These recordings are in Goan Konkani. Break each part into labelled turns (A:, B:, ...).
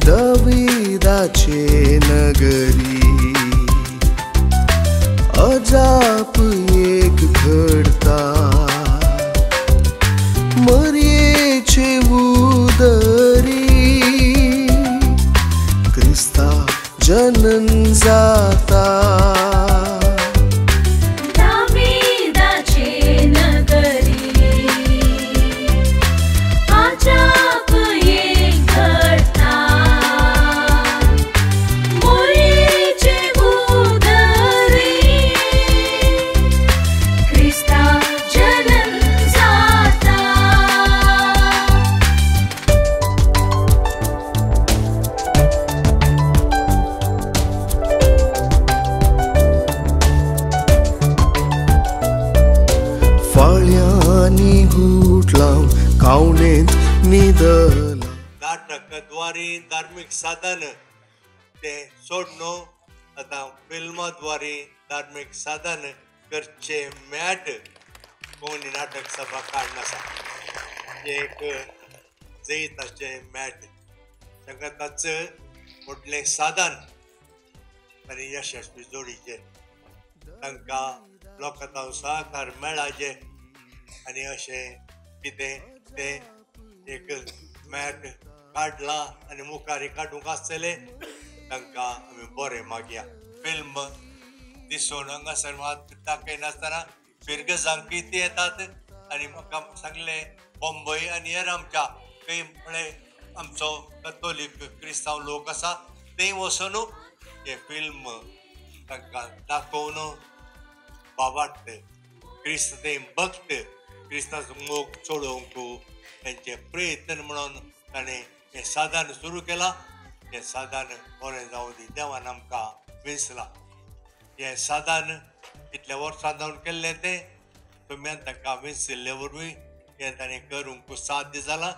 A: दवीदाचे नगरी अजाप एक घडता, मरयेचे उदरी क्रिस्ता जनन जाता। फाळ्यांनी गूट लावन कावणेंत न्हिदला।
B: नाटकद्वारे धार्मिक साधन ते सोडनो आतां फिल्माद्वारे धार्मिक साधन करचे मॅट कोंकणी नाटक सभा काडून आसा। एक जैताचें मॅट तांकां ताचें व्हडलें साधन आनी यशस्वी जोडीचें तांकां लोकां सहकार मेळाचे आनी अशें कितें तें एक मॅट काडलां आनी मुखार काडूंक आसतलें तांकां आमी बरें मागया। फिल्म दिसून हांगासर मात दाखयनासतना फिरगजांकय ती येतात आनी म्हाका सांगलें बॉम्बय आनी हेर आमच्या खंय म्हळें आमचो कथोलीक क्रिस्तांव लोक आसा थंय वचून हें फिल्म तांकां दाखोवन बाबाट क्रिस्त ते भक्त क्रिस्ताचो मोग चडोवंक तेंचे प्रयत्न म्हणून ताणें हें साधन सुरू केलां। हें साधन बरें जावं दी, देवान आमकां विसलां। हें साधन इतल्या वर्सां जावन केल्लें तें तुमी तांकां विसरिल्ले वरवीं हें ताणें करूंक साध्य जालां।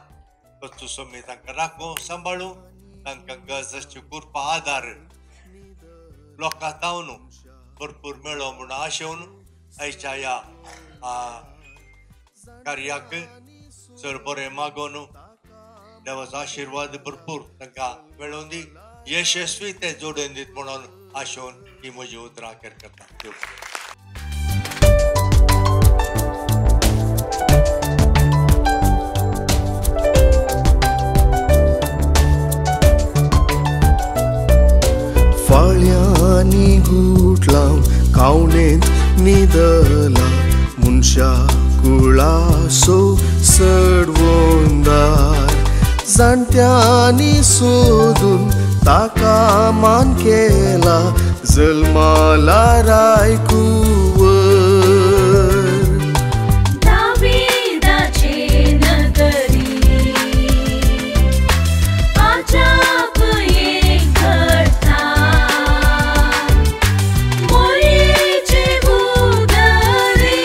B: तसो सोमी तांकां राखूं सांबाळूं, तांकां गरज आसची कृपा आदार लोकां जावन भरपूर मेळो म्हूण आशेवन आयच्या ह्या कार्याक सर बरें मागोवन देवाचो आशिर्वाद भरपूर तांकां मेळोवन दी, यशस्वी ते जोडून दीत म्हणून आशेवन ही म्हजी उतरां अखेर करता।
A: फाळ्यांनी गूट लावन कावणेंत न्हिदला, मनशा कुळासो सडवंदार जाणट्यांनी सोदून ताका मान केला, जल्माला रायकुवर।
C: दावीदाचे नगरी अजाप एक घडता, मोरयेचे उदरी।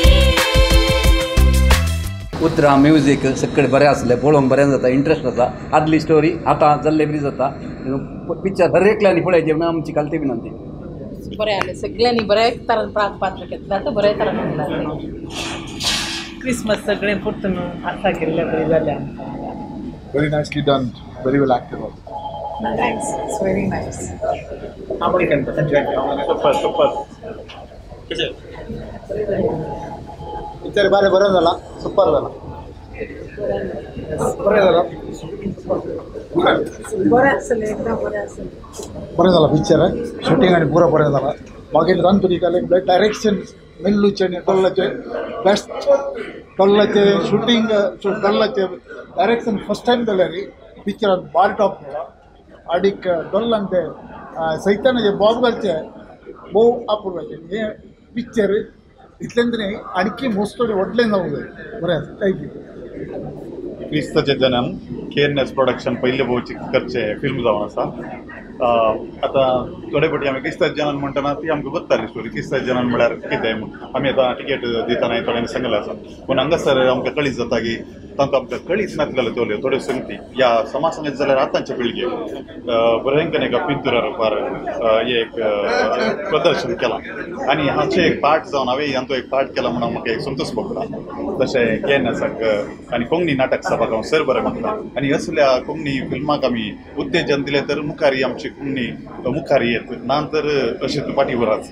D: उतरां म्युजीक सगळें बरें आसलें, पळोवंक बरें जाता, इंट्रस्ट जाता। आदली स्टोरी आतां जाल्ले बरी जाता। पिक्चर हर एकल्यांनी पळयचें म्हणून आमची खालती विनंती।
E: बरें आसलें सगळ्यांनी बऱ्या तरान पात्र घेतलां आतां बऱ्या तरान उरलां।
F: क्रिसमस सगळें परतून आसा केल्लें बरें जालें आमकां।
G: Very nicely done, very well acted.
E: Thanks, it's very nice.
G: Super super picture बारे बरें जाला, सुपर जाला, बरें जाला,
E: बरें आसलें, एकदम बरें आसलें,
G: बरें जाला पिक्चर। शूटिंग आनी पुरो बरें जाला। मागीर रांदतुरी डायरेक्शन मेल्लूचें आनी टोल्लाचें बेस्ट, टोल्लाचें शूटिंग टोल्लाचें डायरेक्शन फर्स्ट टायम जाल्यार पिक्चरान बार टॉप मेळ्ळा। आनीक डोल्लान ते सैतानाचे बॉब घालचे भोव अपूर्वाचें हें पिक्चर इतलें तरी आणखी मोस्टली व्हडलें जावंक जाय। बरें आसा, thank you.
H: क्रिस्ताचें जन्म KNS प्रोडक्शन पयले भोवची करचे फिल्म जावन आसा. आतां थोडे फावटी आमी क्रिस्तांव जनान म्हणटना ती आमकां गोत्ताली स्टोरी. क्रिस्तांव जनान म्हळ्यार कितें आमी आतां टिकेट दितना थोड्यांनी सांगलें आसा, पूण हांगासर आमकां कळीत जाता की तांकां आमकां कळीच नासलेले तोल्यो थोड्यो संगती ह्या समाज सांगत जाल्यार आतांच्या पिळगेक भयंकर एका पिंतुरा रुपार एक प्रदर्शन केलां आनी हाचें एक पार्ट जावन हांवें हांचो एक पार्ट केला म्हणून म्हाका एक संतोश भोगता. तशें केएनएसाक आनी कोंकणी नाटक सभाक हांव सर बरें मागता आनी असल्या कोंकणी फिल्माक आमी उत्तेजन दिलें तर मुखार आमची कोंकणी मुखार येत ना तर अशें फाटीं उरत.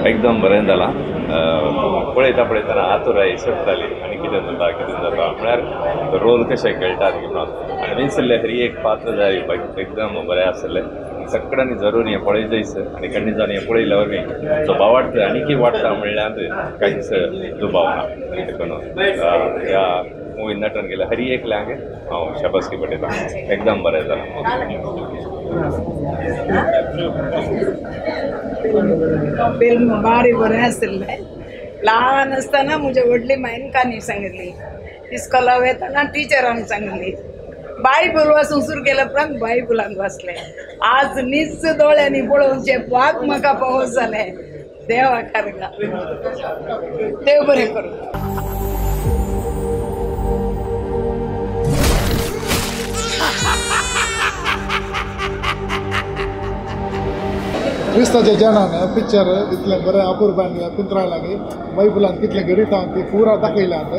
I: एकदम बरें जालां. पळयता पळयतना आतुराय सोडटाली आनी कितें जाता कितें जाता म्हळ्यार रोल कशें खेळटात म्हणून आनी विंचल्लें हरी एक पात्र जाय एकदम बरें आसलें. सगळ्यांनी जरूर हें पळयचेंच आनी खंडीत जावन हें पळयल्या वरवीं जो भावार्थ आनीकय वाडटा म्हणल्यार कांयच दुबाव ना. देखून ह्या मुवीन नटन केल्या हरी एकल्यांक हांव शाबासकी पटयतां. एकदम बरें जालां.
J: फिल्म भारी बरें आशिल्लें. ल्हान आसतना म्हज्या व्हडली मायन काणी सांगिल्ली, इस्कोला वतना टिचरान सांगिल्ली, बायबल वाचूंक सुरू केल्या उपरांत बायबलान वाचलें. आज नीच दोळ्यांनी पळोवचें भाग म्हाका पावस जालें. देवा कारगा देव बरें करूं.
G: क्रिस्ताच्या जनान पिक्चर इतलें बरें अपुरबायन पिंतरा लागीं बायबलान कितलें गणितां ती पुरा दाखयल्यात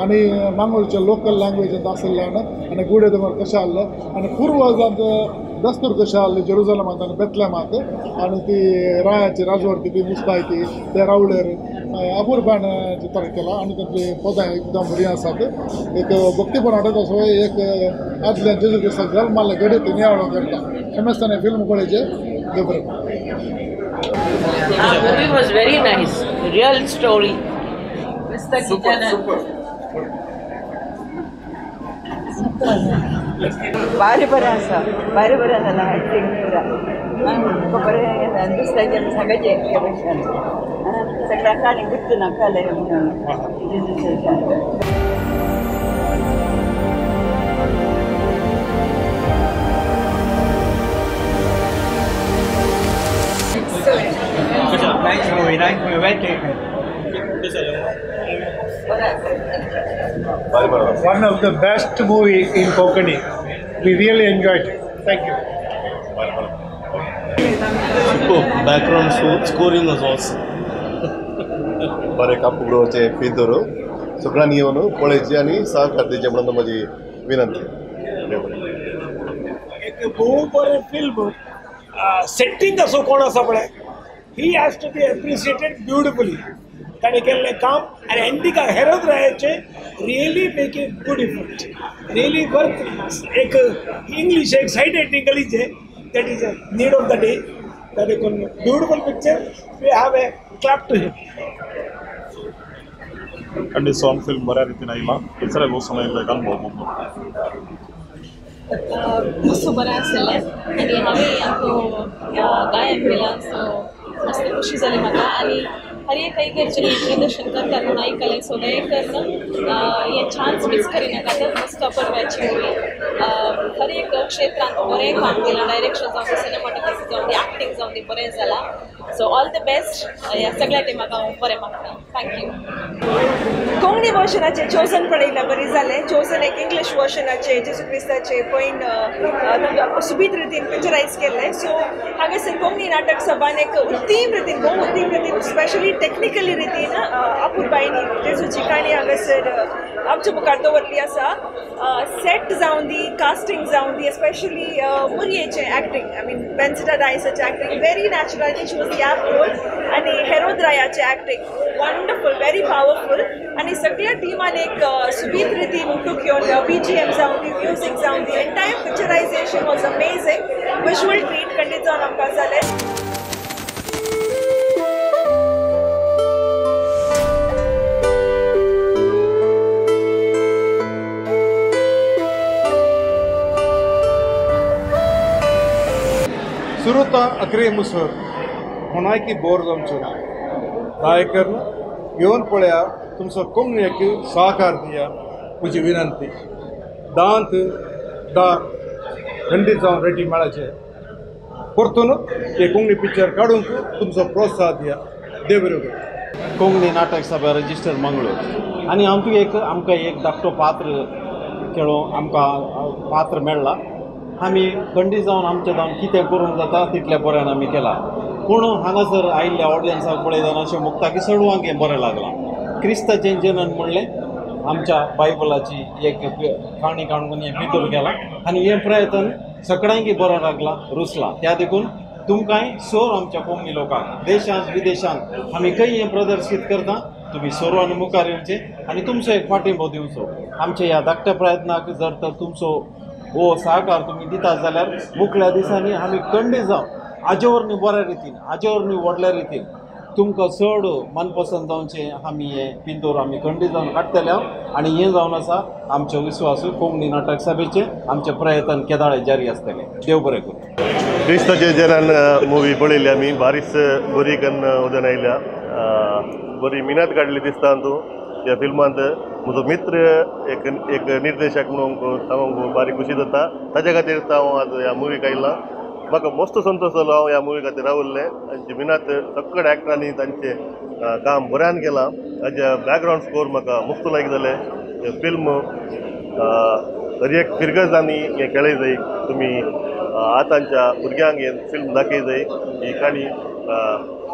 G: आनी मांगोरच्या लोकल लँग्वेजांत आशिल्ल्यान आनी गुडे दोंगर कशें आहलो आनी पुर्वजांत दस्तूर कशें आहलें जेरुजलमांत आनी बेतलेमांत आनी ती रायाची राजवर्ती ती मुस्तायकी ते रावळेर अपुरबायन चित्र केलां आनी तांतलीं पदां एकदम बरीं आसात. एक भक्तीपण हाडटा तसो एक आदल्या जेजू क्रिस्ताक जल्माल्लें गणीत नियाळो करता. समजताना film पळयचें.
E: The movie was very nice, real story.
K: Super, super.
L: भारी बरें आसा, भारी बरें जाला एक्टिंग पुरा बरें दिसता की आमी सांगाचें एकल्या भशेन सगळ्या काणी गुर्त नाकाले म्हणून.
K: Nice movie, nice movie, well taken.
M: One of the best movie in Konkani. We really enjoyed it. Thank you.
N: Superb background scoring was awesome.
O: बरें कापुगडोचे पिंतोर सगळ्यांनी येवन पळयचे आनी सहकार दिवचे म्हणून म्हजी विनंती.
P: एक भोव बरें फिल्म सेटिंग असो कोण आसा पळय, he has to be appreciated beautifully. ताणें केल्लें काम आनी एंडिका हेरोद रायाचें really make a good effort, really worth. एक इंग्लीश एक सायड एंडिंग गलीचे that is a need of the day. देखून beautiful picture, we have a clap to him.
H: ಖಂಡಿತ ಸಾಂಗ್ ಫಿಲ್ಮ್ ಬರೋ ರೀತಿನ ಇಲ್ಲ ಹೆಸರೇ ಗೋಸಲ ಇಲ್ಲ ಅನುಭವ.
E: मस्त बरें आसलें आनी हांवें आमकां गायन केलां, सो मस्त खुशी जाली म्हाका. आनी हर एक इगर्जेनी प्रदर्शन करतात म्हणून आयकलें, सो हें करून हे चान्स मिस करिनाका. तर मस्त अपुरबायेची मुवी, हर एक क्षेत्रांत बरें काम केलां, डायरेक्शन जावं दी, सिनेमाटोग्राफी जावं दी, एक्टिंग जावं दी, बरें जालां. सो ऑल the best ह्या सगळ्या टिमाक हांव बरें मागता. Thank you.
Q: Konkani वर्शनाचे चोजन पळयला बरी जालें. चोजन एक इंग्लीश वर्शनाचे जेजू क्रिस्ताचे पयन सुबीत रितीन पिक्चरायज केल्लें. सो हांगासर कोंकणी नाटक सभान एक उत्तीम रितीन, भोव उत्तीम रितीन, स्पेशली टेक्निकली रितीन अपुरबायेनी जेजूची काणी हांगासर आमच्या मुखार दवरली आसा. सेट जावं दी, कास्टिंग जावं दी, स्पेशली मुरयेचें एक्टिंग, I mean बेन्सिटा डायसाचें acting very natural, I think she was the apt role. आनी हेरोद रायाचें एक्टिंग वंडरफूल, व्हेरी पावरफूल. आनी सगळ्या टिमान एक सुबीत रितीन उठूक येवन BGM जावं दी, म्युजीक जावं दी, entire picturisation was amazing. Visual treat खंडीत जावन आमकां जालें.
M: सुरुता अकरे मुसर कोणायकी बोर जावचो ना, दया करून येवन पळया, तुमचो कोंकणीक सहकार दिया म्हजी विनंती. 10 10 खंडीत जावन रेटींग मेळाचें. परतून हे कोंकणी पिक्चर काडूंक तुमचो प्रोत्साहन दिया. देव बरें करूं.
N: कोंकणी नाटक सभा रजिस्टर मंगळूर आनी आमकां एक आमकां एक धाकटो पात्र खेळोंक आमकां पात्र मेळ्ळा. आमी खंडीत जावन आमच्या जावन कितें करूंक जाता तितल्या बऱ्यान आमी केलां. पूण हांगासर आयिल्ल्या ऑडियन्साक पळयतना अशें मुगता की चडवांक हें बरें लागलां. क्रिस्ताचें जनन म्हणलें आमच्या बायबलाची एक काणी काडून हें भितर केलां आनी हें प्रयत्न सगळ्यांक बरो लागला रुचला. त्या देखून तुमकांय सोर आमच्या कोंकणी लोकांक देशांत विदेशांत आमी खंय हें प्रदर्शीत करता तुमी सोरवान मुखार येवचें आनी तुमचो एक पाठिंबो दिवचो. आमच्या ह्या धाकट्या प्रयत्नाक जर तर तुमचो हो सहकार तुमी दिता जाल्यार मुखल्या दिसांनी आमी खंडीत जावन हाजे वरवीं बऱ्या रितीन हाजे वरवीं व्हडल्या रितीन तुमकां चड मनपसंद जावचें आमी हें पिंतोर आमी खंडीत जावन काडटले आनी हें जावन आसा आमचो विस्वास कोंकणी नाटक सभेचें आमचें प्रयत्न केदाळे जारी आसतलें. देव बरें करूं.
O: क्रिस्ताचे जनन मुवी पळयली आमी, बारीस बरी कन्न उदन आयल्या, बरी मिनत काडली दिसता तूं ह्या फिल्मांत. म्हजो मित्र एक एक निर्देशक म्हणून सांगूंक बारीक खुशी जाता, ताच्या खातीर हांव आज ह्या मुवीक आयलां. म्हाका मस्त संतोश जालो हांव ह्या मुवी खातीर रावल्लें. तांची मिनत सगळे एक्टरांनी तांचें काम बऱ्यान केलां. ताजे बॅकग्रावंड स्कोर म्हाका मस्त लायक जालें. फिल्म हर एक फिरगजांनी हें खेळय जाय, तुमी आतांच्या भुरग्यांक हें फिल्म दाखय जाय. ही काणी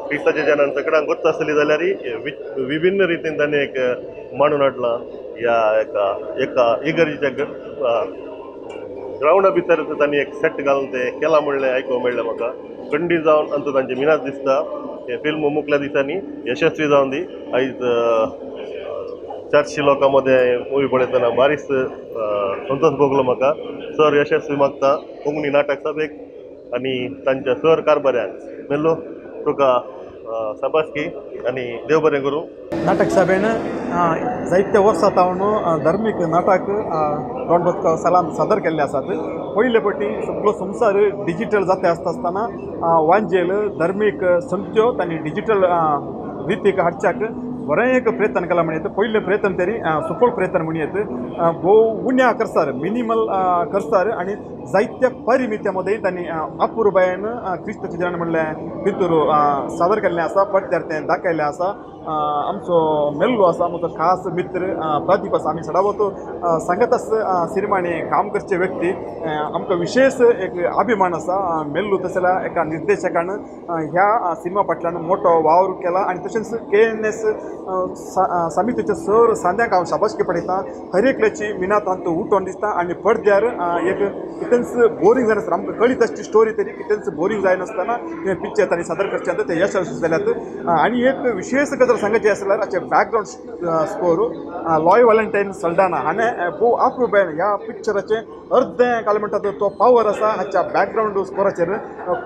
O: क्रिस्ताच्या जनान सगळ्यांक गोत्त आसली जाल्यार विभिन्न रितीन ताणें एक मांडून हाडलां. ह्या एका एका इगर्जेच्या ग्रावंडा भितर तांणी एक सेट घालून तें केलां म्हणलें आयकूंक मेळ्ळें म्हाका. खंडीत जावन आनी तांची मिनात दिसता. हें फिल्म मुखल्या दिसांनी यशस्वी जावन दी. आयज 400 लोकां मदें मुवी पळयतना बारीस संतोश भोगलो म्हाका. सर यशस्वी मागता कोंकणी नाटक सभेक आनी तांच्या सर कारभाऱ्यांक. मेल्लो तुका शाबासकी आनी देव बरें करूं.
R: नाटक सभेन जायते वर्सां तावन धार्मीक नाटक डॉन बॉस्को सलाम सादर केल्ले आसात. पयले पटी सगळो संवसार डिजिटल जाता आसता आसतना वांजेल धार्मीक संस्थ्यो तांणी डिजिटल रितीक हाडच्याक बरें एक प्रयत्न केला म्हणयेत. पयलें प्रयत्न तरी सुफळ प्रयत्न म्हणयेत. भोव उण्या खर्चार मिनिमल खर्चार आनी जायत्या परिमित्या मदें तांणी अपुरबायेन क्रिस्ताचें जनन म्हणलें भितर सादर केल्लें आसा, पडद्यार तें दाखयल्लें आसा. आमचो मेल्लो आसा, आमचो खास मित्र प्रदीप आसा. आमी सदांच सांगत आस सिनेमांनी काम करचे व्यक्ती आमकां विशेष एक अभिमान आसा. मेल्लो तशें जाल्यार एका निर्देशकान ह्या सिनेमा फाटल्यान मोटो वावर केला आनी तशेंच KNS समितीच्या सर सांद्यांक हांव शाबासकी पडयता. हर एकल्याची मिनात तांतूं उठोवन दिसता आनी पडद्यार एक कितेंच बोरींग जायनासतना आमकां कळीत आसची स्टोरी तरी कितेंच बोरींग जायनासतना हें पिक्चर तांणी सादर करचें आतां ते यशस्वी जाल्यात. आनी एक विशेष गजाल सांगायची आसल्यार हाचे background score Loy Valentine Saldanha हाणें भोव अप्रुबायेन ह्या पिक्चराचें अर्दें काल म्हणटा तो पावर आसा हाच्या बॅकग्रावंड स्कोराचेर.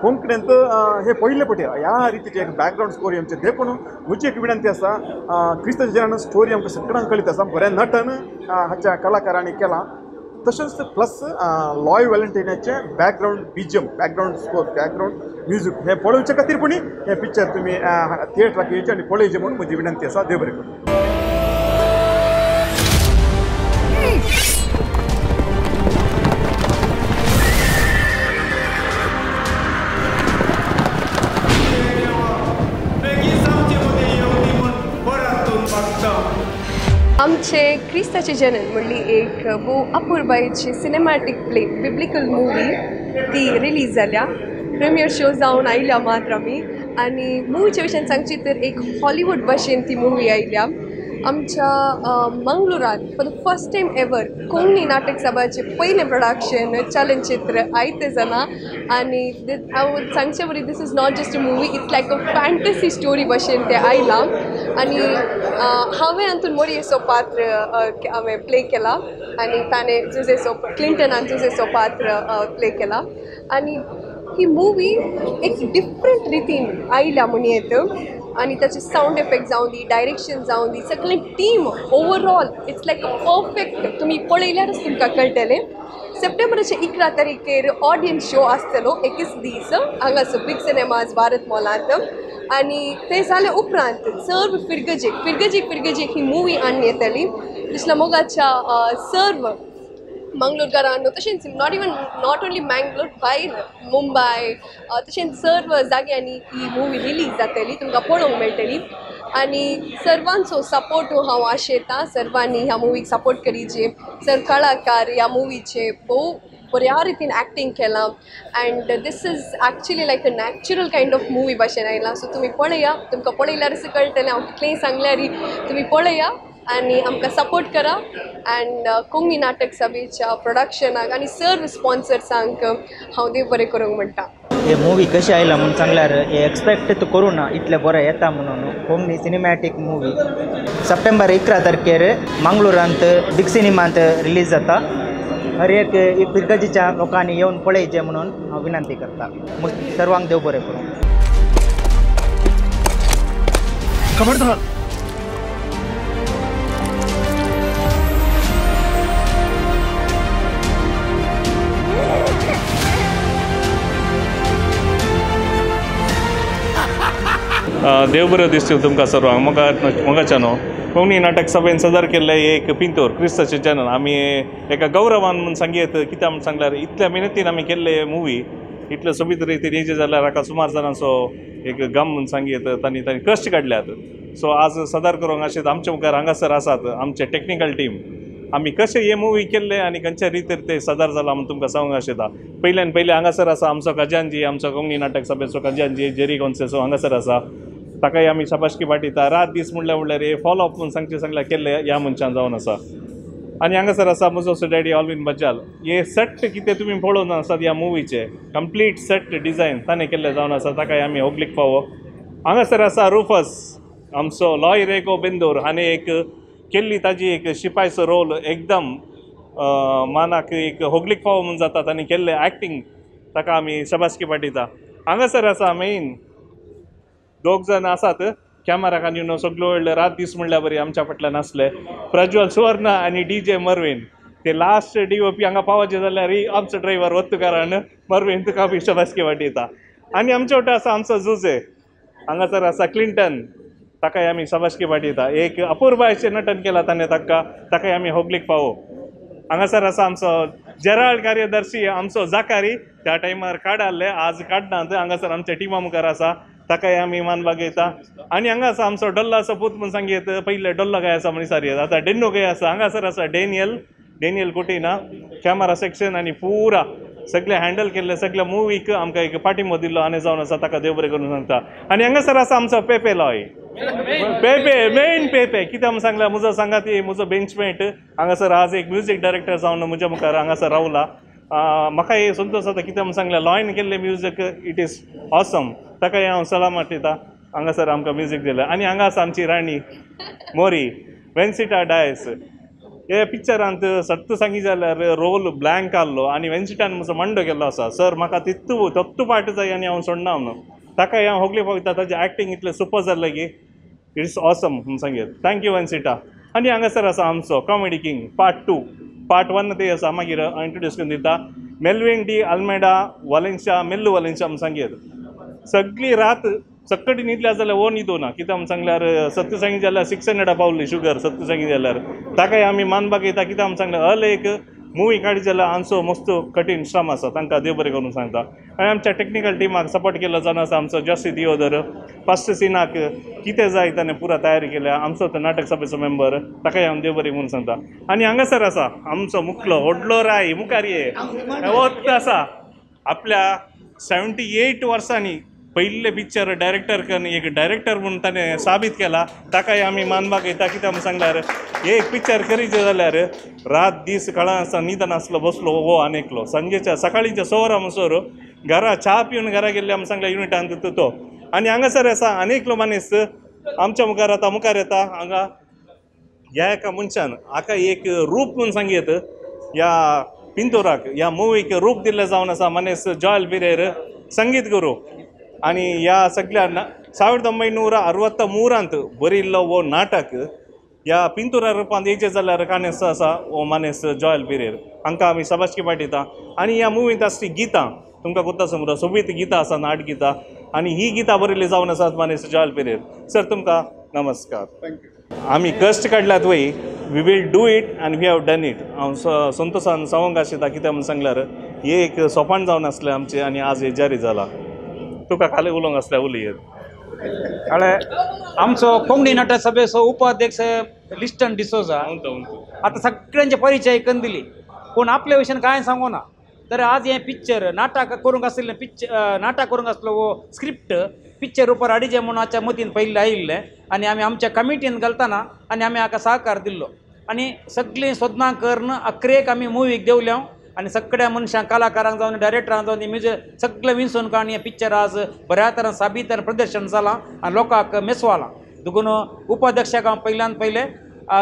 R: कोंकणींत हे पयले पटी ह्या रितीचें एक बॅकग्रावंड स्कोर येवचें देखून म्हजी एक विनंती आसा. क्रिस्ताचें जनन स्टोरी आमकां सगळ्यांक कळीत आसा, बरें नटन हाच्या कलाकारांनी केलां. तशेंच प्लस लॉय व्हॅलेंटायनाचें background BGM background score background music हें पळोवचे खातीर पुणी हें पिक्चर तुमी थिएटराक येवचें आनी पळोवचें म्हणून म्हजी विनंती आसा. देव बरें करूं.
Q: आमचे क्रिस्ताचे जनन म्हणली एक भोव अपुरबायेची सिनेमॅटीक प्ले बिब्लिकल मुवी ती रिलीज जाल्या. प्रिमियर शो जावन आयल्या मात्र आमी आनी मुवीच्या विशयान सांगची तर एक हॉलिवूड भशेन ती मुवी आयल्या. आमच्या मंगळुरांत for the first time ever Konkani Natak सभाचें पयलें प्रोडक्शन चलनचित्र आयतें जालां आनी हांव सांगचे वरी this is not just a movie, it's like a fantasy story भशेन तें आयलां. आनी हांवें हातून मोरयेचो पात्र हांवें प्ले केला आनी ताणें जुजेचो क्लिंटनान जुजेचो पात्र प्ले केला. आनी ही मुवी एक डिफरंट रितीन आयल्या म्हणयेत आनी ताचे सावंड इफेक्ट जावं दी, डायरेक्शन जावं दी, सगळें team overall it's like a perfect. तुमी पळयल्यारच तुमकां कळटलें. सप्टेंबराचे 11 तारखेर ऑडियन्स शो आसतलो 21 दीस हांगासर बिग सिनेमाज भारत मॉलांत. आनी तें जाले उपरांत सर्व फिरगजेक फिरगजेक फिरगजेक ही मुवी आनी येतली. दिसला मोगाच्या सर्व
S: मंगळूरकारांनो तशेंच not even not only Mangalore भायर मुंबय तशेंच सर्व जाग्यांनी ही मुवी रिलीज जातली, तुमकां पळोवंक मेळटली. आनी सर्वांचो सपोर्ट हांव आशेता, सर्वांनी ह्या मुवीक सपोर्ट करीचे. सर्व कलाकार ह्या मुवीचे भोव बऱ्या रितीन एक्टींग केलां and this is actually like a natural kind of movie भाशेन आयला. सो तुमी पळया, तुमकां पळयल्यारच कळटलें हांव कितलेंय सांगल्यार तुमी पळया आनी आमकां सपोर्ट करा. अँड कोंकणी नाटक सभेच्या प्रोडक्शनाक आनी सर्व स्पॉन्सर्सांक हांव देव बरें करूंक म्हणटा.
K: हे मुवी कशी आयला म्हूण सांगल्यार हे एक्सपेक्ट करूं ना इतलें बरें येता म्हणून. कोंकणी सिनेमॅटीक मुवी सप्टेंबर 11 तारखेर मंगळुरांत बिग सिनेमांत रिलीज जाता. हर एक पिरगजीच्या लोकांनी येवन पळयचें म्हणून हांव विनंती करता. सर्वांक देव बरें करूं.
G: खबरदार
T: देव बरें दिसतील तुमकां सर्वांक. मोगाच्या न्हू कोंकणी नाटक सभेन सदर केल्लें एक पिंतोर क्रिस्ताचें जनन आमी एका गौरवान म्हूण सांगयत. कित्याक म्हूण सांगल्यार इतल्या मेहनतीन आमी केल्ले मुवी इतले सोबीत रितीन येयचे जाल्यार हाका सुमार जाणांचो एक गम म्हूण सांगयत तांणी तांणी कश्ट काडल्यात. सो आज सदर करूंक अशें आमच्या मुखार हांगासर आसात आमचे टॅक्निकल टीम. आमी कशें हे मुवी केल्ले आनी खंयच्या रितीर ते सदर जाला म्हूण तुमकां सांगूंक आशेता. पयल्यान पयलीं हांगासर आसा आमचो खजानजी, आमचो कोंकणी नाटक सभेचो खजानजी जेरी गोन्सेसो हांगासर आसा, ताकाय आमी शाबासकी पाठयता. रात दीस म्हणल्यार म्हणल्यार हे फॉलोअप म्हूण सांगचें सांगल्यार केल्ले ह्या मनशान जावन आसा. आनी हांगासर आसा म्हजो डॅडी ऑलवीन बजाल. हे सेट कितें तुमी पळोवन आसात ह्या मुवीचे कंप्लीट सेट डिजायन ताणें केल्लें जावन आसा, ताकाय आमी होगलीक फावो. हांगासर आसा रुफस आमचो लॉय रेगो बेंदोर हाणें एक केल्ली ताजी एक शिपायचो रोल एकदम मानाक एक होगलीक फावो म्हूण जाता ताणें केल्लें एक्टींग, ताका आमी शाबासकी पाठयता. हांगासर आसा मेन दोग जाण आसात कॅमेरा येवन सगळो वेळ रात दीस म्हणल्यार बरी आमच्या फाटल्यान आसले, प्रज्वल सुवर्ण आनी डी जे मर्वीन. ते लास्ट डी ओ पी हांगा पावचे जाल्यार आमचो ड्रायव्हर वता कारण मर्वीन तुका आमी शाबासकी वाटयता. आनी आमचे वटेन आसा आमचो जुजे, हांगासर आसा क्लिंटन, ताकाय आमी शाबासकी वाटयता. एक अपुरबायचें नटन केलां ताणें ताका, ताकाय आमी होगलीक पावो. हांगासर आसा आमचो जेराल्ड कार्यदर्शी आमचो जाकारी, त्या टायमार काडाल्ले आज काडनात, हांगासर आमच्या टिमा मुखार आसा, ताकाय आमी मान बागयता. आनी हांगा आसा आमचो डोल्लाचो पूत म्हूण सांगयत, पयले डोल्लो काय आसा म्हण सारी आतां डेन्नो काय आसा. हांगासर आसा डॅनियल, डॅनियल कुटीना कॅमेरा सेक्शन आनी पुरा सगळें हँडल केल्लें सगळ्या मुवीक आमकां एक पाठिंबो दिल्लो आनी जावन आसा, ताका देव बरें करून सांगता. आनी हांगासर आसा आमचो पेपे लॉय, पेपे मेन पेपे कित्याक म्हूण सांगल्यार म्हजो सांगाती म्हजो बेंचमेट हांगासर आज एक म्युजीक डायरेक्टर जावन म्हज्या मुखार हांगासर रावला. म्हाका हे संतोश जाता कित्याक म्हूण सांगल्यार लॉयन केल्लें म्युजीक it is awesome, ताकाय हांव सलाम वाटयता. हांगासर आमकां म्युजीक दिलें. आनी हांगा आसा आमची राणी मोरी वेन्सिटा डायस. हे पिक्चरांत सत्त सांगी जाल्यार रोल ब्लँक आहलो आनी वेन्सिटान म्हजो मांडो केल्लो आसा, सर म्हाका तितू तत्तू पार्ट जाय आनी हांव सोडना म्हणून, ताकाय हांव होगली पावता. ताजें एक्टींग इतलें सुपर जालें की it's awesome म्हूण सांगीत. Thank you Vencita. आनी हांगासर आसा आमचो कॉमेडी किंग पार्ट 2, पार्ट 1 ते आसा मागीर इंट्रोड्यूस करून दिता, मेलवीन डी आल्मेडा वालेन्शिया, मेल्लू वालेन्शिया म्हूण सांगीत. सगळी रात सक्कटी न्हिदल्या जाल्यार वो न्हिदो ना, कित्याक म्हूण सांगल्यार सत्य सांगी जाल्यार 600 पावली शुगर सत्य सांगी जाल्यार, ताकाय आमी मान बागयता. कित्याक म्हूण सांगल्यार अल एक मुवी काडी जाल्यार आमचो मस्त कठीण श्रम आसा, तांकां देव बरें करून सांगता. आनी आमच्या टॅक्निकल टिमाक सपोर्ट केल्लो जावन आसा आमचो जॉसी दियोदर, फर्स्ट सिनाक कितें जाय ताणें पुरा तयारी केल्या, आमचो तो नाटक सभेचो मेंबर, ताकाय हांव देव बरें म्हणून सांगता. आनी हांगासर आसा आमचो मुखलो व्हडलो राय मुखार ये वत आसा, आपल्या 78 वर्सांनी पयले पिक्चर डायरेक्टर करून एक डायरेक्टर म्हणून ताणें साबीत केला, ताकाय आमी मान बागयता. कित्याक म्हूण सांगल्यार एक पिक्चर करीचें जाल्यार रात दीस कळना आसतना न्हिदन आसलो बसलो हो आनी एकलो सांजेच्या सकाळीच्या 6 वरां म्हणसर घरा च्या पिवन घरा गेल्ले आमी सांगल्या युनिटांत तो. आनी हांगासर आसा आनी एकलो मनीस आमच्या मुखार आतां मुखार येता हांगा ह्या एका मनशान हाका एक रूप म्हूण सांगयत ह्या पिंतोराक ह्या मुवीक रूप दिल्लें जावन आसा मनीस जॉयल पिरेर संगीत गुरू. आनी ह्या सगळ्या 1963 बरयिल्लो हो नाटक ह्या पिंतुरा रुपांत येयचें जाल्यार कानेस आसा हो मानेस जॉयल पिरेर, हांकां आमी शाबासकी पाठयता. आनी ह्या मुवींत आसची गितां तुमकां कोत्ता समज सोबीत गितां आसा, नाट गितां, आनी ही गितां बरयल्ली जावन आसात मानेस जॉयल पिरेर. सर तुमकां नमस्कार.
G: Thank you.
T: आमी कश्ट काडल्यात वय, we will do it and we have done it. हांव संतोशान सांगूंक आशिता कित्याक म्हूण सांगल्यार हे एक सोपान जावन आसलें आमचें आनी आज हे जारी जाला. तुका खाली उलोवंक आसल्यार उलयत.
U: कळ्ळें, आमचो कोंकणी नाटक सभेचो उपाध्यक्ष लिस्टन डिसोजा आतां सगळ्यांचे परिचय करून दिली, पूण आपल्या विशयान कांय सांगू ना. तर आज हें पिक्चर नाटक करूंक आशिल्लें, पिक्चर नाटक करूंक आसलो हो स्क्रिप्ट पिक्चर रुपार हाडिचें म्हणून आमच्या मतीन पयलीं आयिल्लें आनी आमी आमच्या कमिटीन घालतना आनी आमी हाका सहकार दिल्लो आनी सगळीं सोदनां करून अखरेक आमी मुवीक देंवल्या आनी सगळ्या मनशांक कलाकारांक जावन डायरेक्टरांक जावन म्युजीक सगळें विंचून काडून हें पिक्चर आज बऱ्या तरान साबीत तरान प्रदर्शन जालां आनी लोकांक मेसवालां. देखून उपाध्यक्षाक हांव पयल्यान पयलें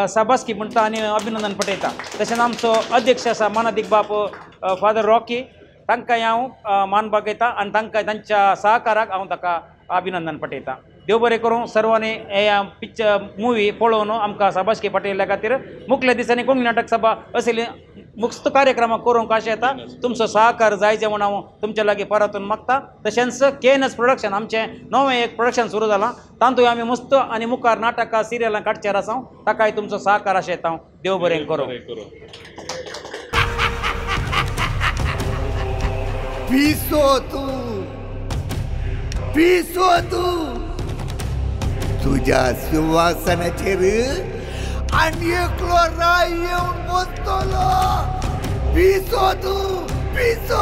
U: शाबासकी म्हणटा आनी अभिनंदन पटयता. तशेंच आमचो अध्यक्ष आसा मानादीक बाप फादर रॉकी, तांकांय हांव मान बागयता आनी तांकां तांच्या सहकाराक हांव ताका अभिनंदन पटयता. देव बरें करूं सर्वांनी हे पिक्चर मुवी पळोवन आमकां शाबासकी पटयल्ल्या खातीर. मुखल्या दिसांनी कोंकणी नाटक सभा असली मुक्त कार्यक्रमां करूंक अशें येता, तुमचो सहकार जाय जें म्हूण हांव तुमच्या लागीं परतून मागता. तशेंच KNS production आमचें नवें एक प्रोडक्शन सुरू जालां, तातूंत आमी मस्त आनी मुखार नाटकां सिरियलां काडचेर आसा, ताकाय तुमचो सहकार अशें येता. देव बरें करूं.
V: पिसो तूं, पिसो तूं, तुज्या सिंहासनाचेर आनी एकलो राय येवन बसतलो. पिसो तूं, पिसो.